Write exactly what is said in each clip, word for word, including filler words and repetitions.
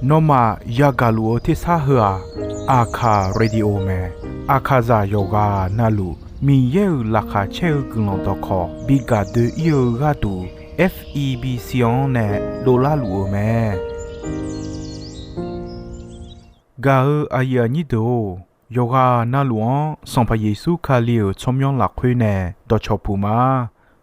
Nawmaf yagaq luf-eu tersar heu-aq, Aqkaq Radio mae. Aqkaqzaq yawqghaq navluf Miqyaer-euq laqkhaq caer-eu guiqlanq dawqkawq bi gaq doe-ir-eu gharduq, F E B C-anr nae dovlar luf-eu mae. Gaq-eu aqyuif aqnyir deuq-or, yawqghaq navluf-anr Sanqpaq Yeqsur Kali-euq tsawrmyanr lafkhoer nae dawqcawq puq ma.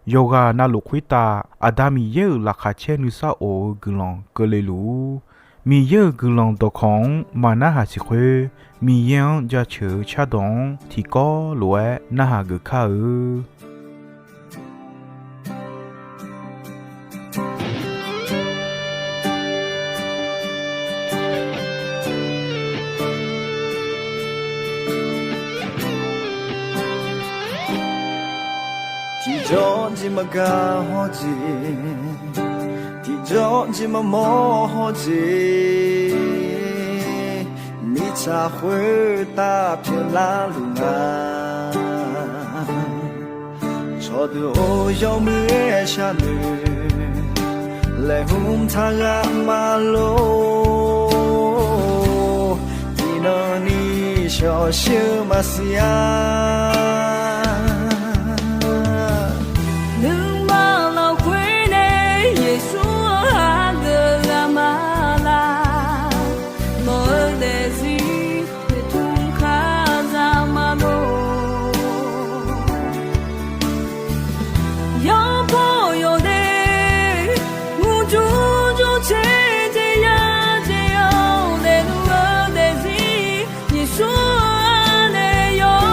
Yawqghaq navluf khoertav Aqda Miqyaer-euq laqkhaq caer nuisar of-eu guiqlanq keuvle luf-ur. Miqyaer-euq guiqlanq dawqkawq-anr maqnarhaq siq khoer, Miqyaer-anr jaceuq-eu cardawq-anr tiqkawv lof-aer narhaq geuf kar-eu. Tiqjawr jeq maqgaq hawr jeq, tiqjawr jeq maqmawr hawr jeq, mirtsaq khoertav pyeuflar luf nga. Cawqdeuq-or, yawmuiq-aer sharnoeq laeqhmq taq ghaq maqlor. Tiqnan ni shawqshir-eu maqsiq-a. Nuima lafkhoer nae Yeqsur-anr hageuf ghaq ma laq. Nawq-eu daefzir noeqtmq kar zaq ma lor. Yawpaw yawdaef murjur jur caer jeq ya jeq-awr, daefluf-eu daefzir Yeqsur-anr nae yawr.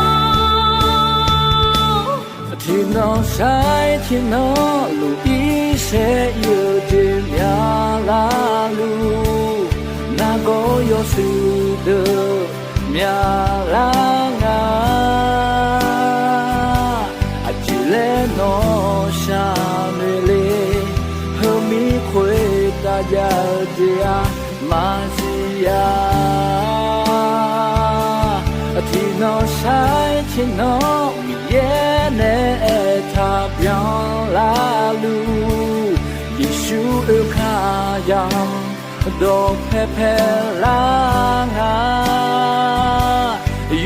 Tiqnan sair tiqnan luf-ir saer ir-eu jeq myaqlar luf, nargawr yawshuif deuq myaqlar nga. Aqjeq laer nawq sharnoeq le, heumir khoertav jav-eu jeq-aq maqsiq-a. Tiqnan sair tiqnan Miqyaer nae aertaq byanlar luf, Yeqsur oekaq yamq dawqpae paelar nga.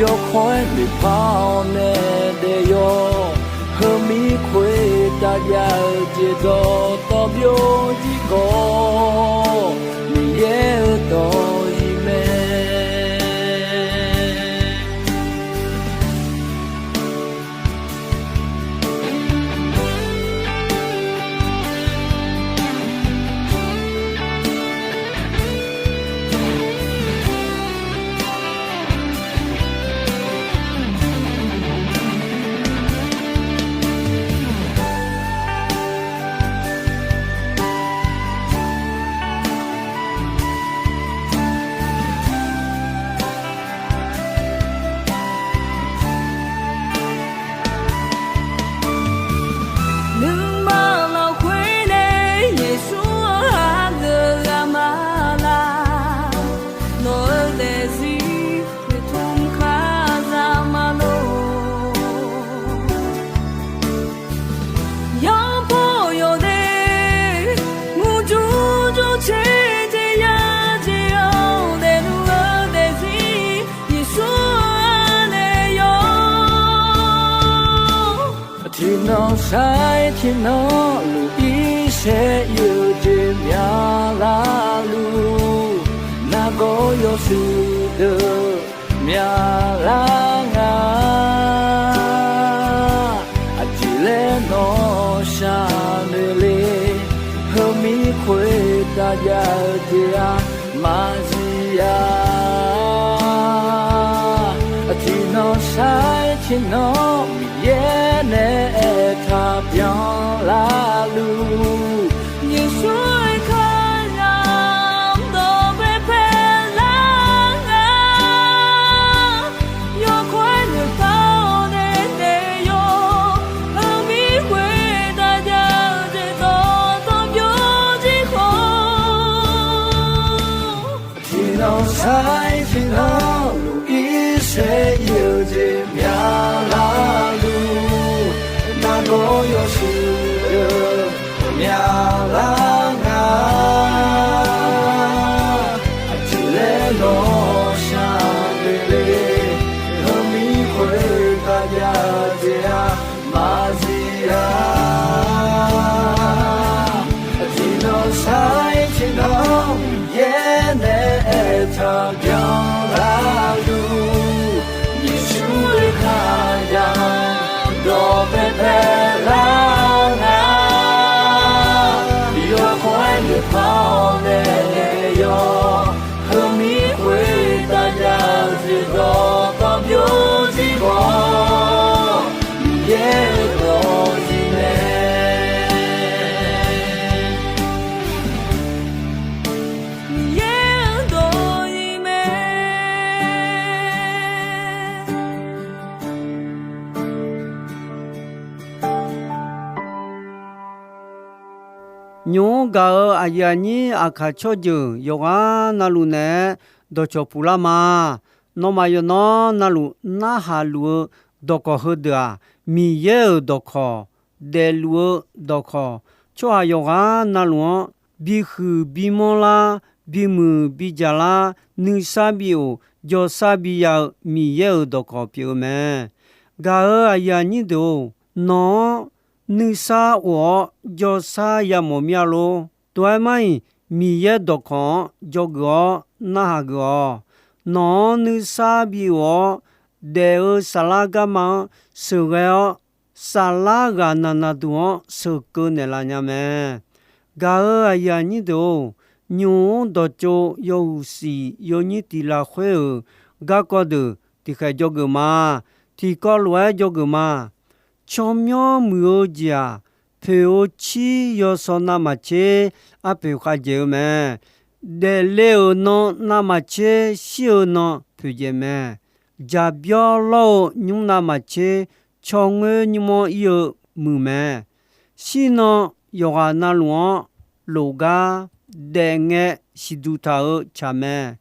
Yawkawr-aer noeqpar-awr nae daef yawq, heumir khoertav jav-eu jeq dawqtawv byovjir khawf, Miqyaer-euq dawq-iq mae. Nuima lafkhoer nae Yeqsur-anr hageuf ghaq ma laq. Nawq-eu daefzir noeqtmq kar zaq ma lor. Yawpaw yawdaef murjur jur caer jeq ya jeq-awr, daefluf-eu daefzir Yeqsur-anr nae yawr. Tiqnan sair tiqnan luf-ir saer ir-eu jeq myaqlar luf, nargawr yawshuif deuq myaqlar nga. Aqjeq laer nawq sharnoeq le, heumir khoertav jav-eu jeq-aq maqsiq-a. Tiqnan sair tiqnan Miqyaer nae aertaq byanlar luf, Yeqsur oekaq yamq dawqpae paelar nga. Yawkawr-aer noeqpar-awr nae daef yawq, heumir khoertav jav-eu jeq dawqtawv byovjir khawf, tiqnan sair tiqnan luf-ir saer ir-eu jeq myaqlar luf, nargawr yawshuif deuq myaqlar nga. Nymq-mr gaq-euq aqyuif aqnyir aqkaq tsawrjeuq yawqghaq navluf naeq-aer dawqcawq puq lar ma. Nawmaf yawqnan navluf narhaq luf-eu dawqkawq heudeuq-aq, Miqyaer-euq dawqkawq, daefluf-eu dawqkawq, tsawrhaq yawqghaq navluf-anr bihuiq bimanr lar, bimuiq bijaq lar, nuisar bi of, jawrsar bi ya-eu Miqyaer-euq dawqkawq pyeuf-eu mae. Gaq-euq aqyuif aqnyir deuq-or, nawq-anr nuisar of-awr jawrsar yamawf mir-a lor. Tov-aer mar-iq, Miqyaer dawqkawq-anr dzawgeuf-awr narhaq geuf-awq. Nawq-anr nuisar bi of-awr, daef-eu saflar garma-anr sheuqghae-awr, saflar ghaq naqnaq duq-anr sheuqkeuv naeqlaf nya mae. Gaq-euq aqyuif aqnyir deuq-or, nymq-mr dawqtsov yawhuiq siq yawnyir tiq lafkhoer-euq garkawv deuq tiqkhaeq dzawgeuf ma. Tiqkawv lof-aer dzawgeuf ma. Tsawrmyanr muiq-eu jeq-aq, poeq-eu cir yawsaw navmaqtser arpoeq khavdzaeq-eu mae. Daefle-euq nan navmaqtser shir-eu nan poeqdzaeq mae. Jaqbyawr lawr-eu nymr navmaqtser tsawrngoer nymr-anr ir-eu muiq mae. Shirnan yawqghaq navluf-anr lof gar daef ngae siqduq taq-euq tsaq mae.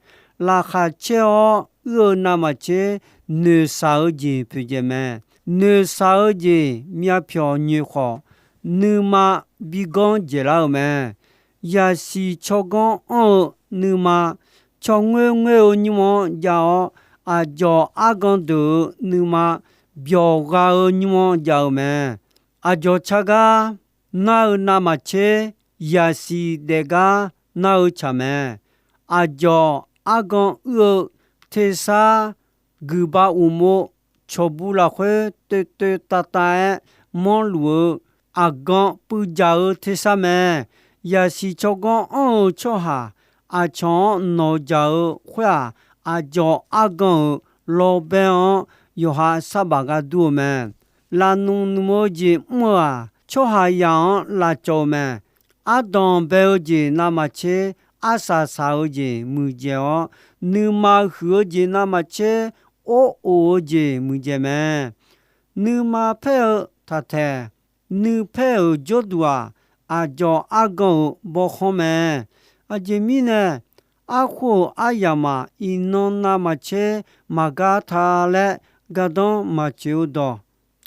Laqkhaq caer-awr uir-eu navmaqtser noeqshaq-eu jeq poeqdzaeq mae. Noeqshaq-eu jeq myavpyawq nyoeq khawf, nuima bi ganr dzaeqlar-euq mae. Yaqsiq tsawrganr anr-eu nuima, tsawrngoer ngoer-eu nymr-anr jav-awr, aqdzawq argan deuq-euq nuima, byawq gha-eu nymr-anr jav-eu mae. Aqdzawq car gar nar-eu navmaqtser, yaqsiq daef gar nar-eu tsaq mae. Aqdzawq argan uir-eu tersar, guiqbav uqmov cawqbu lafkhoer toev toev tav tav-aer manrluf-eu aqgan puivdzaq-eu tersar mae. Yaqsiq tsawrganr anr-eu tsawrhaq aqcawq-anr nawq dzaq-eu khoer-aq, aqdzawq argan-euq lawrbaer-anr yawqha sarbaf gar dur-eu mae. Lafnmq nmq-eu jeq mr-eu-aq, tsawrhaqzaq-anr lavcawv-eu mae. Ardanq bae-eu jeq navmaqtser, arsaq saq-eu jeq muiqdzaeq-awr, nuima huiq-eu jeq navmaqtser, or of-eu jeq muiqdzaeq mae. Nuima paer-eu taqtaeq, nuipaer-euq jawrduq-aq, aqdzawq argan-euq bawrkhanr mae. Aqjeq mirnae, arkhoer-euq aryamq-aq, iqnan navmaqtser maqgar ta laer gardanr maqtsoeq-eu dawq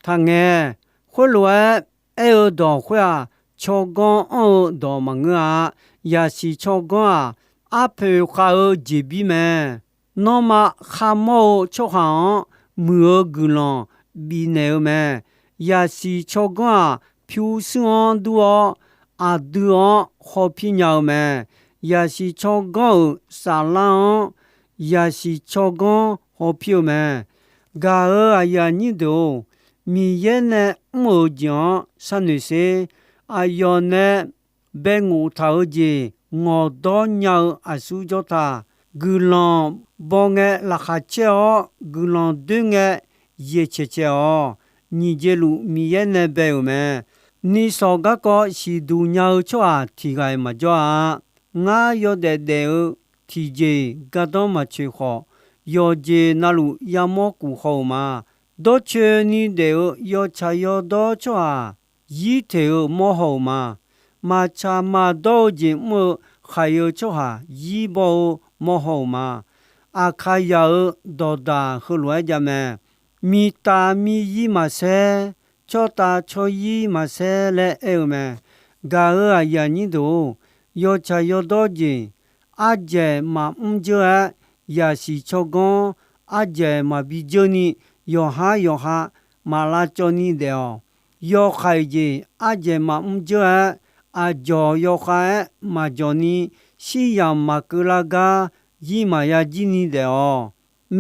taqngae. Khoerlof-aer aer-eu dawq khoer-aq, tsawrganr anr-eu dawq maqngeur-a. Yaqsiq tsawrganr-aq, arpoeq khav-eu jeqbir mae. Nanrma kharmawr-eu tsawrhaq-anr muiq-eu guiqlanq bifnaeq-eu mae. Yaqsiq tsawrganr-aq, pyurshuir-anr dur-awr, aqdui-anr hawpir nya-eu mae. Yaqsiq tsawrganr-euq saflar-anr yaqsiq tsawrganr hawpir-eu mae. Gaq-euq aqyuif aqnyir deuq-or, Miqyaer nae mr-euq jeq-anr sharnoeq sher. Aqyawf nae bae ngof taq-eu jeq ngawqdawr nya-eu aqsur jawr ta. Guiqlanq baw ngae laqkhaq caer-awr, guiqlanq doer ngae yaeq caeq caeq-awq. Nyiq jeq luf Miqyaer nae bae-euq mae. Nishawq garkawv siqduq nya-eu tsawrhaq tiq ghaq-iq maqjawr-a. Ngar yawdaef daef-eu tiqjeq-iq gardanr maqtsoeq khawf, yawqjeq navluf yamawr kuf haw-euq ma. Dawrcoeni daef-eu yawtsaq yawdawr tsawrhaq yir teq-eu mawr haw-euq ma. Maqtsaq maqdawr-eu jeq mr-eu khaq-eu tsawrhaq yir baw-eu mawr haw-euq ma. Aqkaqyaq-euq dawqdaq heulof-aer jav mae. Miqtav miqyir maqsaer, tsawrtav tsawryir maqsaer laer aer-eu mae. Gaq-euq aqyuif aqnyir deuq-or, yawtsaq yawdawr jeq ardzaeq maqmr dzeur-aer, yaqsiq tsawrganr ardzaeq maqbi dzeur ni, yawqhar yawqha maq lavcawv ni daef-awq. Yawkhaeq jeq ardzaeq maqmr dzeur-aer, aqdzawq yawkhav-aer maqdzawq ni, shiryamq maqkeuv lar gar yir maqya jir ni daef-awq.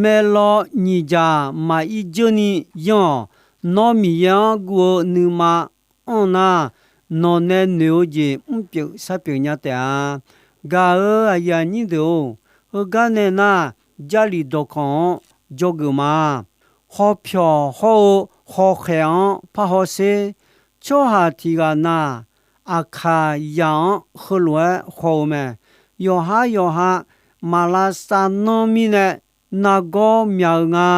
Maeqlawq nyiq dzaq maqir dzeur ni yanr-awq. Nawr Miqyaer-anr guv-eu nuima anr nar, nawq nae noeq-eu jeq mrpyeuf sharpyeuf nya taef-a. Gaq-euq aqyuif aqnyir deuq-or, heugar nae nar, Jarlif dawqkawq-anr dzawgeuf ma. Hawpyawq hawr-eu hawkhaeq-anr parhaw sher. Tsawrhaq tiq ghaq na, aqkaqyaq-anr heulof-aer haw-eu mae. Yawqhar yawqha maq lavsav nanr mirnae, nargawr myaq-eu nga.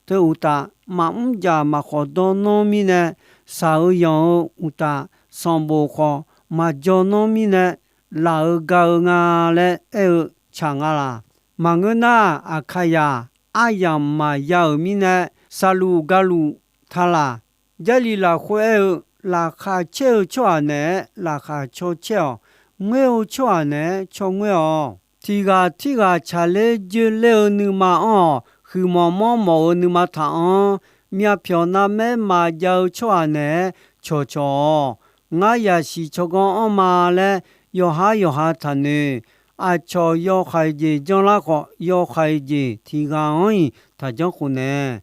Teu uqtaf, maqmr dzaq maqkhawf dawr nanr mirnae, shaq-eu yanq-eu uqtaf, sanqbof khawf maqjaw nanr mirnae, laf-eu ga-eu nga laer aer-eu tsaq nga laq? Maqngeur nar, Aqkaqyaq aryamq maqya-euq mirnae, saqluf galuf ta laq? Jarlif lafkhoer aer-eu, laqkhaq caer-eu tsawrhaq naeq-aer laqkhaq caw caer-awq. Ngoer-eu tsawrhaq naeq-aer caw ngoer-awq. Tiq ghaq tirghaq tsaqler joerler-eu nuima anr-awq. Huiqmawf manrmawf-eu nuima taq anr. Myavpyawq navmaer maqjav-eu tsawrhaq naeq-aer cawqcawq-awq. Ngar yasiq tsawrganr anrma laer, yawqhar yawqha taqnoeq. Aqcawq yawkhaeq jeq janrlar khawf, yawkhaeq jeq tiq ghaq-anr-iq taqjanr khofnaeq.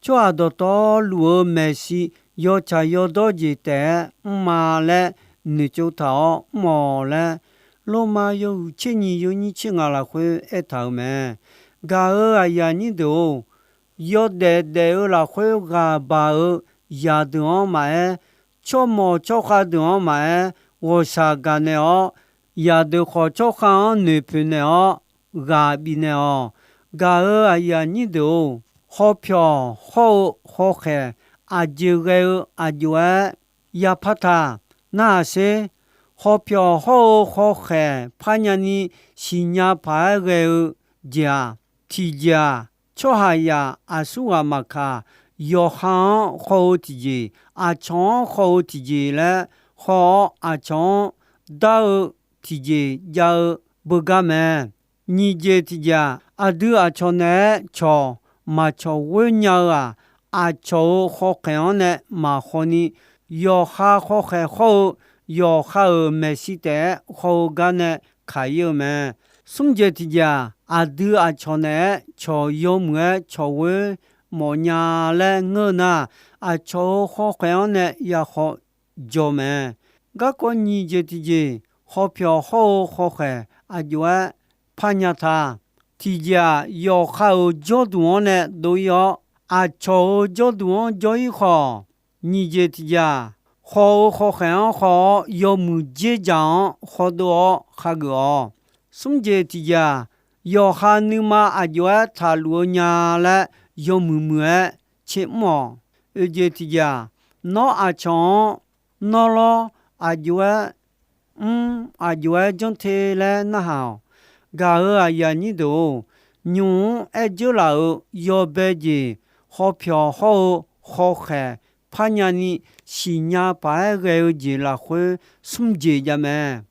Tsawrhaq dawqtawvluf-eu maeqshi yawtsaq yawdawr jeq taef-aer mrma laer noeqtsov taq-awr mr-awq laer, Lormav yawhuiq tser nyiq yawnyir tser ngaq lafkhoer aertaq-euq mae. Gaq-euq aqyuif aqnyir deuq-or, yawdaef daef-eu lafkhoer ghaq baq-eu zaqdeuq-anr maqaer, tsawrmawq tsawrkhav deuq-anr maqaer, ghawqshaq gaqnaeq-awr, zaqdeuq khawf tsawrkhav-anr noeqpoeq naeq-awr, ghaq bifnaeq-awq. Gaq-euq aqyuif aqnyir deuq-or, hawpyawq hawr-eu hawkhaeq aqjeq ghae-eu aq jov-aer yapar taq. Narhaq sher. Hawpyawq hawr-eu hawkhaeq parnya ni siqnya paq-aer ghae-eu jeq-aq, tiqjeq-aq, tsawrhaqzaq aqsurghaq maqkaq, yawqha-anr haw-eu tiqjeq, aqcawq-anr haw-eu tiqjeq laer haw-awr, aqcawq-anr dar-eu tiqjeq jav-eu beugar mae. Nyiq jeq tiqjeq-aq, aqdui aqcawq naeq-aer cawq maqcawq ghoer nya-eu-aq, aqcawq-euq hawkhaeq-anr nae maqhaw ni, yawqha hawkhaeq hawr-eu, yawqha-euq maeqshi taef-aer haw-eu gar nae kaq-ir-eu mae. Smr jeq tiqjeq-aq, aqdui aqcawq naeq-aer cawq yawmuiq-aer cawq ghoer mawfnya laer ngeur nar, aqcawq-euq hawkhaeq-anr nae yahaw jaw mae. Garkawv nyiq jeq tiqjeq, hawpyawq hawr-eu hawkhaeq aq jov-aer parnya ta. Tiqjeq-aq, yawqha-euq jawrduq-anr nae dov-ir-awr, aqcawq-euq jawrduq-anr jawr-ir khawf, nyiq jeq tiqjeq-aq, haw-eu hawkhaeq-anr haw-awr, yawmuiq dzerdzaq-anr hawdov-awr khageuf-awq. Smr jeq tiqjeq-aq, yawqha nuima aq jov-aer taqluf-eu nya laer yawmuiq muiq-aer tsermr-awq. Oeq jeq tiqjeq-aq, nawr aqcawq-anr nawr lawr aq jov-aer mr, aq jov-aer janr te laer narhaq-awq. Gaq-euq aqyuif aqnyir deuq-or, nymq-mr aer dzeur laf-euq yawbae jeq, hawpyawq hawr-eu hawkhaeq parnya ni siqnya paq-aer ghae-eu jeq lafkhoer smr jeq jav mae.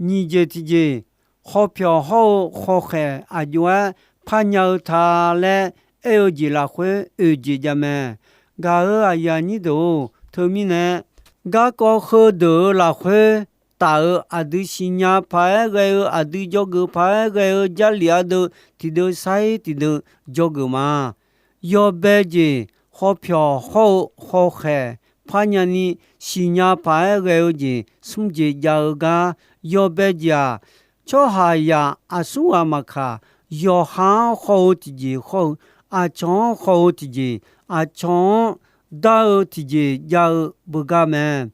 Nyiq jeq tiqjeq, hawpyawq hawr-eu hawkhaeq aq jov-aer parnya-eu ta laer aer-eu jeq lafkhoer oeq jeq jav mae. Gaq-euq aqyuif aqnyir deuq-or, teumirnae garkawv heudeuq-euq lafkhoer taf-euq aqdui siqnya paq-aer ghae-eu, aqdui dzawgeuf paq-aer ghae-eu Jarlif ardeuv tiqdeuv sair tiqdeuv dzawgeuf ma. Yawbae jeq, hawpyawq hawr-eu hawkhaeq parnya ni siqnya paq-aer ghae-eu jeq smr jeq jav-eu gar, yawbae jeq-aq, tsawrhaqzaq aqsurghaq maqkaq, yawqha-anr haw-eu tiqjeq hawr-eu, aqcawq-anr haw-eu tiqjeq, aqcawq-anr dar-eu tiqjeq jav-eu beugar mae.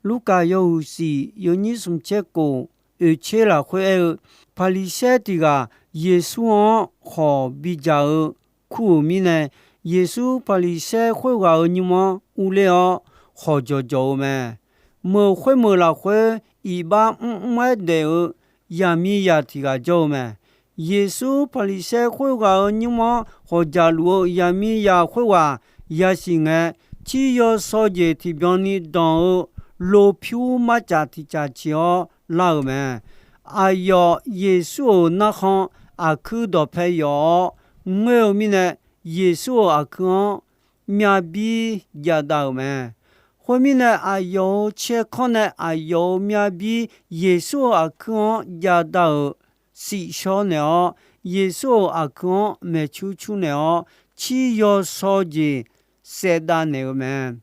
Lurkaf yawhuiq shif yawnyir smq tser kof oeq tser lafkhoer aer-eu, Paqliqsaer tiq ghaq Yeqsur-anr khawq bidzaq-eu kur-euq mirnae, Yeqsur Paqliqsaer khoerghaq-euq nymr-anr urler-awr, khawq jawqjawq-eu mae. Meuq khoermeuq lafkhoer iqbax mrmr-aer daef-eu yaqmiqzaq tiq ghaq jawr-eu mae. Yeqsur Paqliqsaer khoerghaq-euq nymr-anr khawq jaqluf-eu yaqmiqzaq khoerghaq yasiq ngae, cir yawsaw jeq tiqbyan ni danq-eu lopyur marcaf tiqcaf ciq-awr lar-euq mae. Aqyawf Yeqsur-euq narkhan aqkuir dawqpae yawf-awr ngoer-eu mirnae, Yeqsur-euq aqkuir-anr myavbir javdav-euq mae. Khoermirnae, aqyawf-euq caerkanr nae aqyawf-euq myavbir Yeqsur-euq aqkuir-anr javdav-euq shifshawr naeq-awr, Yeqsur-euq aqkuir-anr maeqcur cur naeq-awr, cir yawsaw jeq saevdav naeq-eu mae.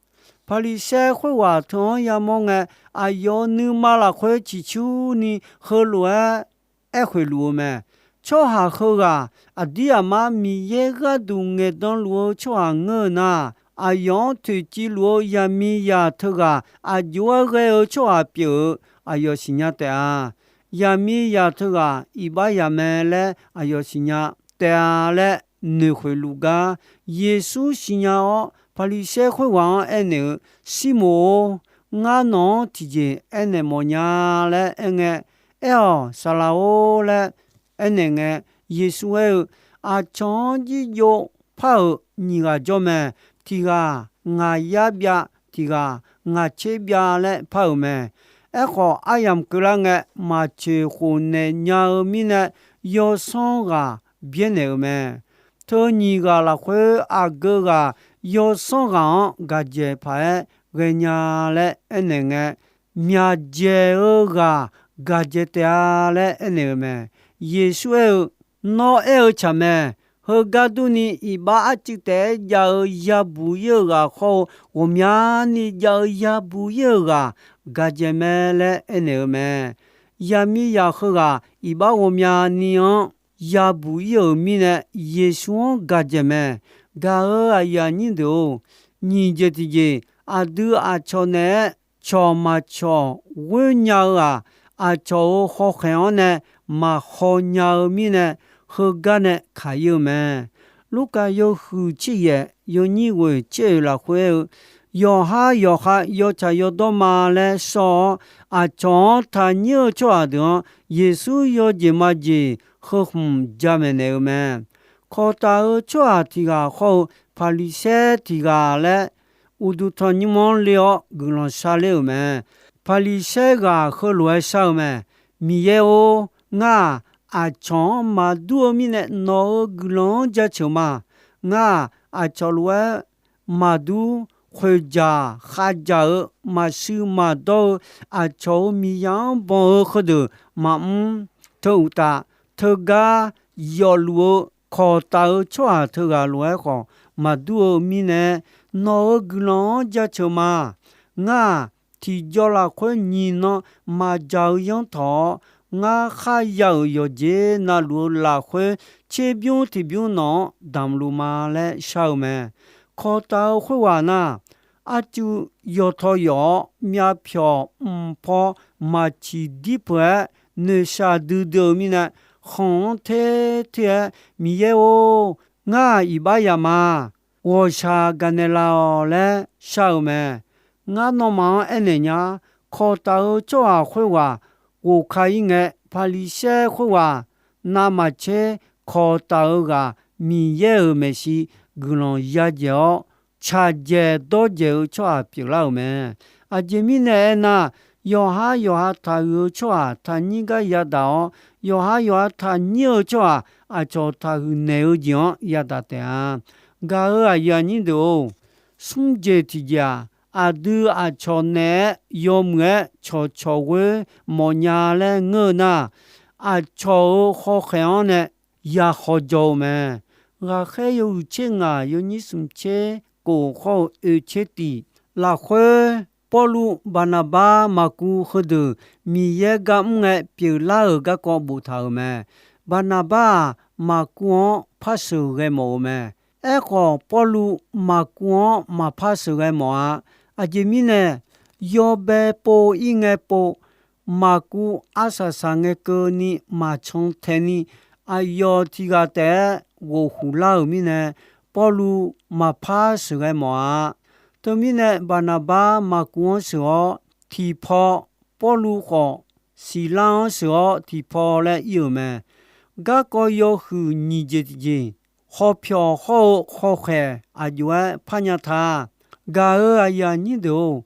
Paqliqsaer khoerghaq teu-anr yamawr ngae, aqyawf-euq nuima lafkhoer ciqcurni heulof-aer aerkhoeq luf-eu mae. Tsawrhaq heughaq aqdir aqmar Miqyaer gharduq ngaeqdan luf-eu tsawrhaq ngeur-eu nar, aqyawf-anr toeqciv luf-eu yaqmiqzaq teughaq aq jov-aer ghae-eu tsawrhaq pyeuf-eu aqyawf siqnya taef-a. Yaqmiqzaq teughaq iqbax yaq mae laer aqyawf siqnya taef-a laer noeqkhoeq luf gar, Yeqsur siqnya-awr, Paqliqsaer khoerghaq-anr aernaeq-eu, Sirmoq-or, Ngar nawq-anr tiqjeq aernaeq mawfnya laer aerngae, Aer-awq, saqlaq-or laer aernaeq ngae, Yeqsur aer-eu, Aqcawq-anr jirjov par-euq nyiq ghaq jawr mae. Tiq ghaq ngaq yar byav, tiq ghaq ngaq tser byav laer par-euq mae. Aerkhawf, aryamq keuvlar ngae, maqcoeq khof naeq nya-eu mirnae, yawsanr ghaq byaernaeq-euq mae. Teu nyiq ghaq lafkhoer aqgeu ghaq yawsanr ghaq-anr gaqdzaeq paq-aer ghaenya laer aernaeq ngae, Myaqdzaeq-eu ghaq gaqdzaeq taef-a laer aernaeq-euq mae. Yeqsur aer-eu, Nawr aer-eu tsaq mae. Heugar durni, iqbax arcuiv taef-aer jav-eu yabuq ir-eu ghaq hawr-eu, ghawqmyani jav-eu yabuq ir-eu ghaq gaqdzaeq mae laer aernaeq-eu mae. Yaqmiqzaq heughaq iqbax ghawqmyani-anr yabuq ir-euq mirnae, Yeqsur-anr gaqdzaeq mae. Gaq-euq aqyuif aqnyir deuq-or, nyiq jeq tiqjeq, aqdui aqcawq naeq-aer cawq maqcawq ghoer nya-eu-aq, aqcawq-euq hawkhaeq-anr nae maqhaw nya-eu mirnae, heugar nae kaq ir-eu mae. Lurkaf yawhuiq tser yaef yawnyir ghoeq tser oeq lafkhoer aer-eu, Yawqhar yawqha yawtsaq yawdawr ma laer shawr-awr, aqcawq-anr taqnyir-eu tsawrhaq deuq-anr Yeqsur yawjeq majeq heu khmq jamaeq naeq-eu mae. Kawqtaf-eu tsawrhaq tiq ghaq hawr-eu Paqliqsaer tiq ghaq laer, uqduq tanqnymr-anr le-awr guiqlanq sharler-euq mae. Paqliqsaer ghaq heulof-aer shar-eu mae. Miqyaer-or, ngar-aq, aqcawq-anr maqdur-eu mirnae nawq-euq guiqlanq-anr jaceuq ma. Ngar-aq, aqcawq lof-aer maqdur, khoeqdzaq khavdzaq-eu, maqshuir maqdawr-eu, aqcawq-euq miqzaq-anr banq-eu heudeuq maqmr. Teu uqtaf, teugar yawfluf-eu kawqtaf-eu tsawrhaq teughaq lof-aer khawf maqdur-eu mirnae, nawq-euq guiqlanq-anr jaceuq ma. Ngar-aq, tiqjawr lafkhoer nyiq nan maqdzaq-eu yanr tawq-awr, ngar kharya-euq yawqjeq navluf-eu lafkhoer, tserbymr tiqbymr nawq-anr damq luf ma laer shar-eu mae. Kawqtaf-eu khoerghaq nar, arcuiv yawtaw yawf-awr, myavpyawq mq paw maqciq dir peuq-aer, noeqshaq duidui-eu mirnae, khanq-anr ter ter-aer, Miqyaer-or, ngar-aq iqbax yaf ma. Ghawqshaq gaqnaeq laf-awq laer shar-eu mae. Ngar nawmaf-anr aernaeq nya, kawqtaf-eu tsawrhaq khoerghaq ghofka ir ngae, Paqliqsaer khoerghaq navmaqtser kawqtaf-eu ghaq Miqyaer-euq maeqshi guiqlanq yadzaeq-awr, tsaqdzaeq dawrdzaeq-eu tsawrhaq pyeuflar-euq mae. Aqjeq mirnae aernar, yawqhar yawqha taqhuiq-eu tsawrhaq taqnyir gar yadaq-awr, yawqhar yawqha taqnyir-eu tsawrhaq aqcawq taqhuiq naeq-eu jeq-anr yadaq taef-a. Gaq-euq aqyuif aqnyir deuq-or, smr jeq tiqjeq-aq, aqdui aqcawq naeq-aer yawmuiq-aer cawqcawq ghoer mawfnya laer ngeur-eu nar, aqcawq-euq hawkhaeq-anr nae yakhawf jawr-eu mae. Ghaqkhaer yawhuiq tser ngaq yawnyir smq tser kof hawr-eu oeq tser tiq lafkhoer, Pawrluv, Baqnaqbar, Maqkuv heudeuq Miqyaer gar mr ngae pyeuflar-euq garkawv boftaq-euq mae. Baqnaqbar-aq, Maqkuv-anr par sheuqghae mawf-eu mae. Aerkhawf, Pawrluv Maqkuv-anr maqpar sheuqghae mawf-a. Aqjeq mirnae, yawbae pov ir ngae pov, Maqkuv arsaq saq ngae keuvni maqcan taeqni, aqyawf tiq ghaq taef-aer ghofhuq lar-euq mirnae, Pawrluv maqpar sheuqghae mawf-a. Teumirnae, Baqnaqbar Maqkuv-anr sheuq-awr tiqpaw, Pawrluv khawf Siqlar-anr sheuq-awr tiqpaw laer ir-euq mae. Garkawv yawhuiq nyiq jeq tiqjeq, khawpyawq hawr-eu khawkhaeq aqjox-aer parnya ta. Gaq-euq aqyuif aqnyir deuq-or,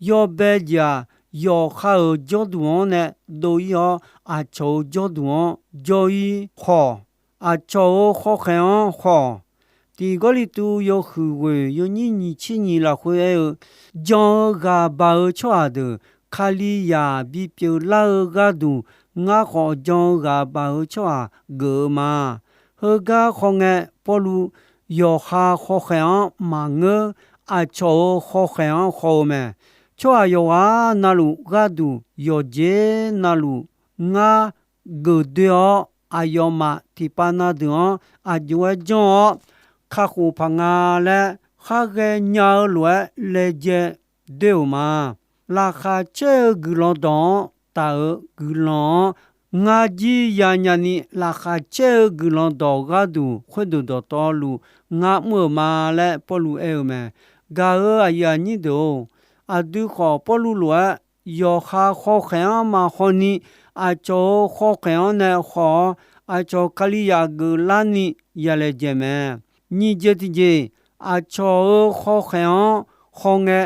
yawbae jeq-aq, yawqha-euq jawrduq-anr nae dov ir-awr, aqcawq-euq jawrduq-anr jawr ir khawf, aqcawq-euq khawkhaeq-anr khawf, Tiq Gawrliqtu yawhuiq ghoeq yawnyir nyiq tser nyiq lafkhoer aer-eu, jan-eu ghaq baq-eu tsawrhaq deuq Kalizaq bipyeuf lar-eu gharduq, ngar khawf jan-eu ghaq baq-eu tsawrhaq geuf-eu ma. Heugar khawf ngae, Pawrluv yawqha khawkhaeq-anr maqngeur, aqcawq-euq khawkhaeq-anr khawf-eu mae. Tsawrhaq yawqghaq navluf gharduq yawqjeq navluf ngar geuf doe-awr, aqyawfmaf tiqpav na deuq-anr aqjox-aer janr-awr, kakhof paq nga laer khar ghaenya-eu lof-aer laejae doe-euq ma. Laqkhaq caer-eu guiqlanq dawq-anr taf-euq guiqlanq-anr ngar jir yanya ni, laqkhaq caer-eu guiqlanq dawq gharduq khoerdeuq dawqtawvluf ngar mr-euq ma laer Pawrluv aer-eu mae. Gaq-euq aqyuif aqnyir deuq-or, Aqdui khawf, Pawrluv lof-aer yawqha khawkhaeq-anr maqhaw ni, aqcawq-euq khawkhaeq-anr nae haw-awr, aqcawq Kalizaq geuflarni yalaeq dzaeq mae. Nyiq jeq tiqjeq, aqcawq-euq khawkhaeq-anr hawngae,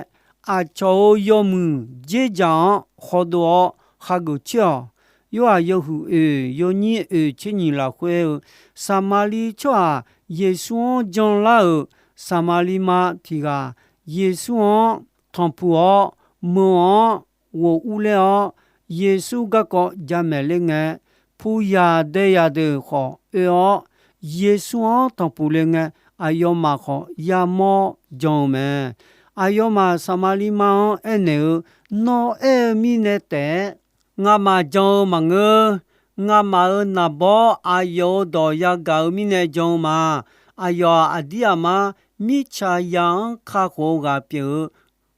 aqcawq-euq yawmuiq dzerdzaq-anr hawdov-awr hageuf coer-awq. Yorhaq yawhuiq oeq yawnyir oeq tser nyiq lafkhoer-eu, Saqmaqliv tsawrhaq Yeqsur-anr janlar-euq Saqmaqliv ma tiq ghaq, Yeqsur-anr tanqpuq-awr, meuq-anr ghof urler-awr, Yeqsur garkawv jamaeq ler ngae, puyaq daeyaq deuq khawf oe-awr, Yeqsur-anr tanqpuq le ngae, aqyawfmaf khawf yamawr jan-eu mae. Aqyawfmaf Saqmaqliv ma-anr aernaeq-eu, Nawr aer-eu mirnae taef-aer ngamaf jan-eu maqngeur. Ngamaf-euq naqbawr aqyawf-euq dawq yagaq-eu mirnae jan-eu ma. Aqyawf-aq, aqdir aqmar mirtsaqzaq-anr kakhof-eu ghaq pyeuf-eu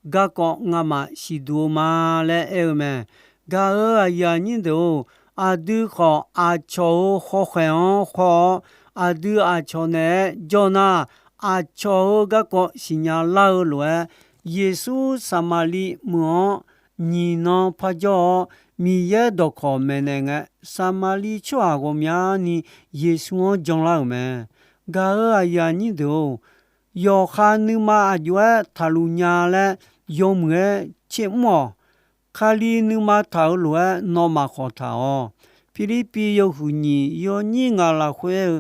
garkawv ngamaf siqduq-eu ma laer aer-eu mae. Gaq-euq aqyuif aqnyir deuq-or, aqdui khawf aqcawq-euq khawkhaeq-anr haw-awr, aqdui aqcawq naeq-aer jawr nar, aqcawq-euq garkawv siqnya lar-eu lof-aer, Yeqsur Saqmaqliv meuq-anr nyiq nan par jawr-awr, Miqyaer dawqkawq maeqnaeq ngae, Saqmaqliv tsawrhaq ghawqmyani Yeqsur-anr janlar-euq mae. Gaq-euq aqyuif aqnyir deuq-or, yawqha nuima aqjox-aer taqluf nya laer yawmuiq-aer tsermr-awq. Kali nuima taq-euq lof-aer nawmaf khawf taq-awq. Pirlirpiv yawhuiq nyiq yawnyir ngaq lafkhoer-eu,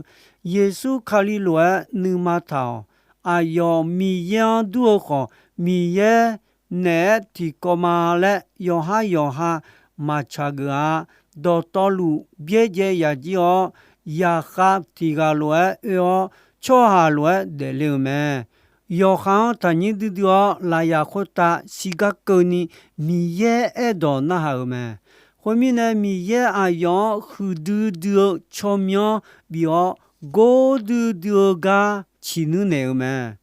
Yeqsur Kali lof-aer nuima taq-awq. Aqyawf Miqyaer-anr dur-eu khawf, Miqyaer naeq-aer tiqkawv ma laer yawqhar yawqha maqtsaq geuf-a. Dawqtawvluf byaerdzae yaq jir-awr, zaqkhav tiq ghaq lof-aer oe-awr, tsawrhaq lof-aer daefle-euq mae. Yawqha-anr taqnyir duidui-awr, lafyaq khoertav shirgar keuvni Miqyaer aerdawq narhaq-euq mae. Khoermirnae, Miqyaer aqyawf-anr huiqdui dui-eu tsawrmyanr bif-awr, gordui dui-eu gar ciqnuir naeq-euq mae.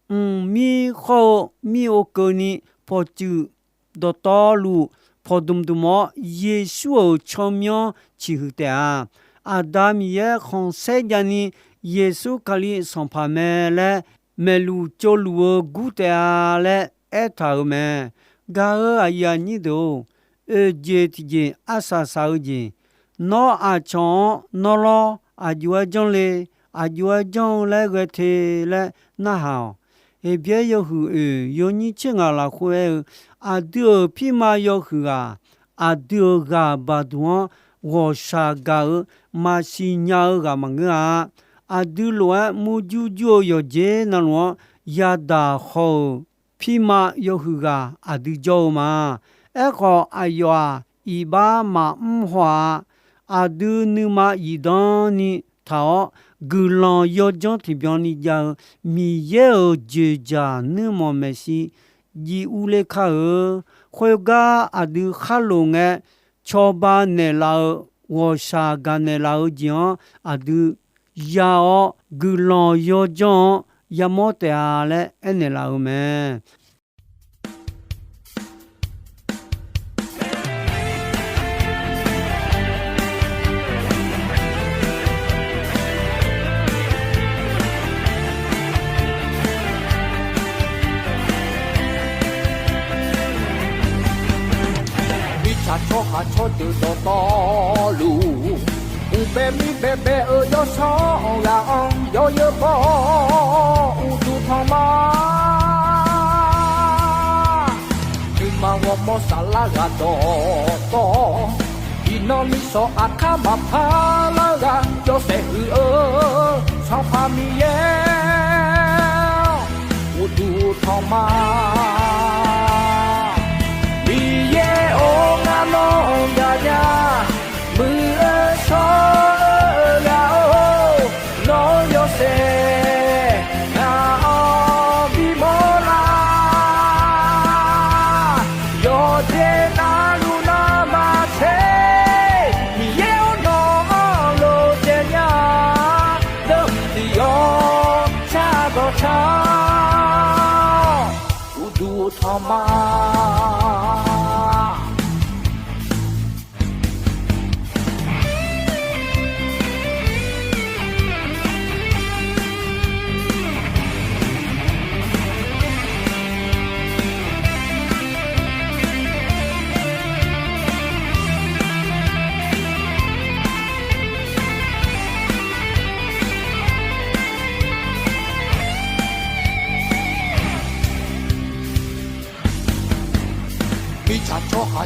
Mqmir khawr-eu mir-or keuvni pawqtsuif dawqtawvluf pawqdmq dmq-awr, Yeqsur-euq tsawrmyanr ciqhuiq taef-a. Aqda Miqyaer khanqsaer javni Yeqsur Kali Sanqpaq mae laer maeqluf tsovluf-eu gur taef-a laer aertaq-euq mae. Gaq-euq aqyuif aqnyir deuq-or, oeq jeq tiqjeq arsaq saq-eu jeq, nawr aqcawq-anr nawr lawr aqjox-aer janr le, aqjox-aer janr-eu laer ghae te laer narhaq-awq. Heqbyaer yawhuiq oeq yawnyir tser ngaq lafkhoer aer-eu, aqdui-euq pirma yawhuiq ghaq, aqdui-euq ghaq baqduq-anr ghawqshaq gaq-eu maqsiq nya-eu ghaq maqngeur-a. Aqdui lof-aer murjur jur-eu yawqjeq navluf-anr yadaq haw-euq pirma yawhuiq ghaq aqdui jawr-eu ma. Aerkhawf, aqyawf-aq, iqbax maqmr haw-a. Aqdui nuima zifdan ni taq-awr, guiqlanq yawdzanr tiqbyan ni jav-eu Miqyaer-euq dzoeqdzaq nuirmanq maeqshi jiv urler kar-eu. Khoergar aqdui khar loq ngae, cawba naeqlaf-eu, ghawqshaq gaq naeqlaf-eu jeq-anr aqdui ya-awr, guiqlanq yawdzanr-anr yamawr taef-a laer aernaeq laf-eu mae. Mirtsaq tsawrhaq tsawrdeuq dawqtawvluf, uqbae mir baebae-eu yawsanr ghaq-anr yawzeu baw-awr uqduq tanq ma. Nuima ghawrmawr saflar ghaq dawqtawv, iqnan miqsawq aqkar maqpar lar ghaq yawshaef huiq-eu Sanqpaq Miqyaer uqduq tanq ma. Miqyaer-or, ngar nawr gaqnya, muiq-eu shawr-eu ghaq-or, nawr yawshaef ngaq-anr bimawr lar. Yawqjeq navluf navmaqtser, Miqyaer-or, nawq-anr lof caev nya, deuq tiqyawq shardawq shar-awr, uqduq tanq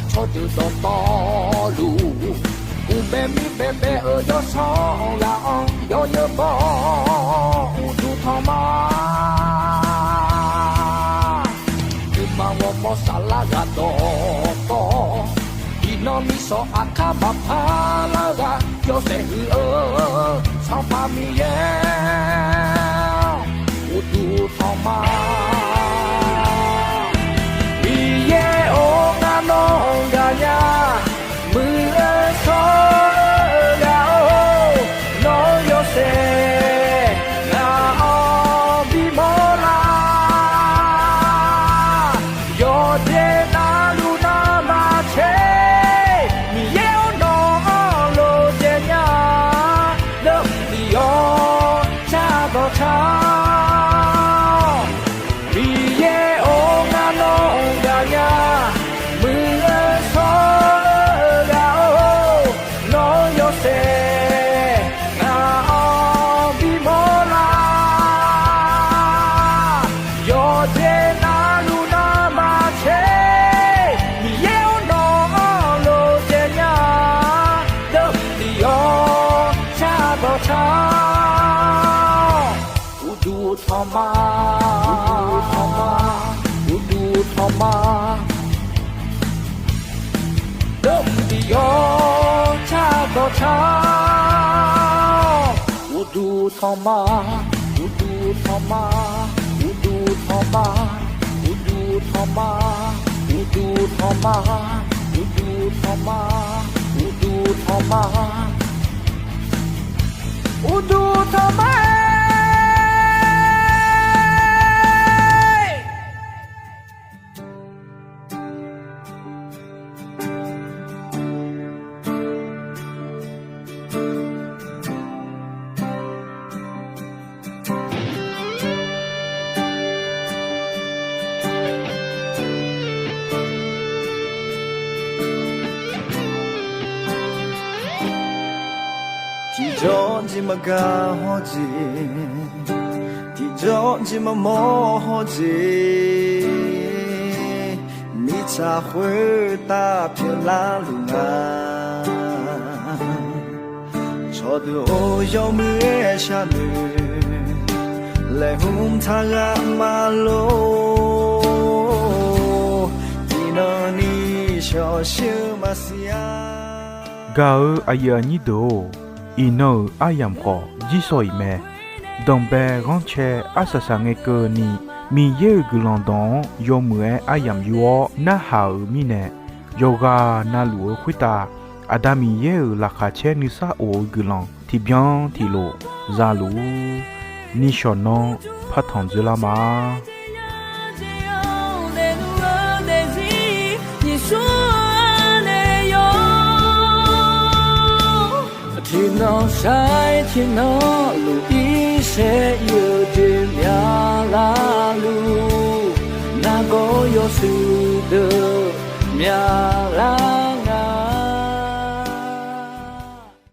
Tsawrdeuq dawqtawvluf, uqbae mir baebae-euq yawsanr ghaq-anr yawnyeur bawr uqduq tanqma. Nuima ghawrmawr saflar ghaq dawqtawv, iqnan miqshawq aqkar maqpar lar ghaq yawshaef huiq-eu Sanqpaq Miqyaer, uqduq tanqma. Miqyaer-or, ngar nawr-anr gaqnya. Muiq-eu shawr-eu ghaq-or, nawq-anr yawshaef ngaq-anr bimawr lar. Yawqjeq navluf navmaqtser, Miqyaer-or, nawq-anr lof jaev nya. Deuvmq bif-awr car dawq car-awq. Miqyaer-or, ngar nawr-anr gaqnya. Muiq-eu shawr-eu ghaq-or, nawq-anr yawshaef ngaq-anr bimawr lar. Yawqjeq navluf navmaqtser, Miqyaer-or, nawq-anr lof jaev nya. Deuvmq bif-awr car dawq car-awq. Uqduq tanqma, uqduq tanqma, uqduq tanqma. Deuvmq bif-awr car dawq car-awq. Uqduq tanqma, uqduq tanqma, uqduq tanqma, uqduq tanqma, uqduq tanqma, uqduq tanqma, uqduq tanqma, uqduq tanqma-aer. Tiqjawr jeq maqgaq hawr jeq, tiqjawr jeq maqmawr hawr jeq, mirtsaq khoertav pyeuflar luf nga. Cawqdeuq-or, yawmuiq-aer sharnoeq, laeqhmq taq ghaq maqlor, tiqnan ni shawqshir-eu maqsiq-a. Gaq-eu aqyuif aqnyir deuq-or, iqnan-euq aryamq khawf jirsawq iq mae. Danqbae ghanrcae arsaq saqngae keuvni, Miqyaer-euq guiqlanq dawq-anr yawmuiq-aer aryamq yur-awr narhaq-euq mirnae, yawqghaq navluf-eu khoertav Aqda Miqyaer-euq laqkhaq caer nuisar of-eu guiqlanq tiqbyan tiqlof za luf-ur. Nishawq nanr partanq dzoerlar ma. Tiqnan sair tiqnan luf irsaer ir-eu jeq myaqlar luf, nargawr yawshuif deuq myaqlar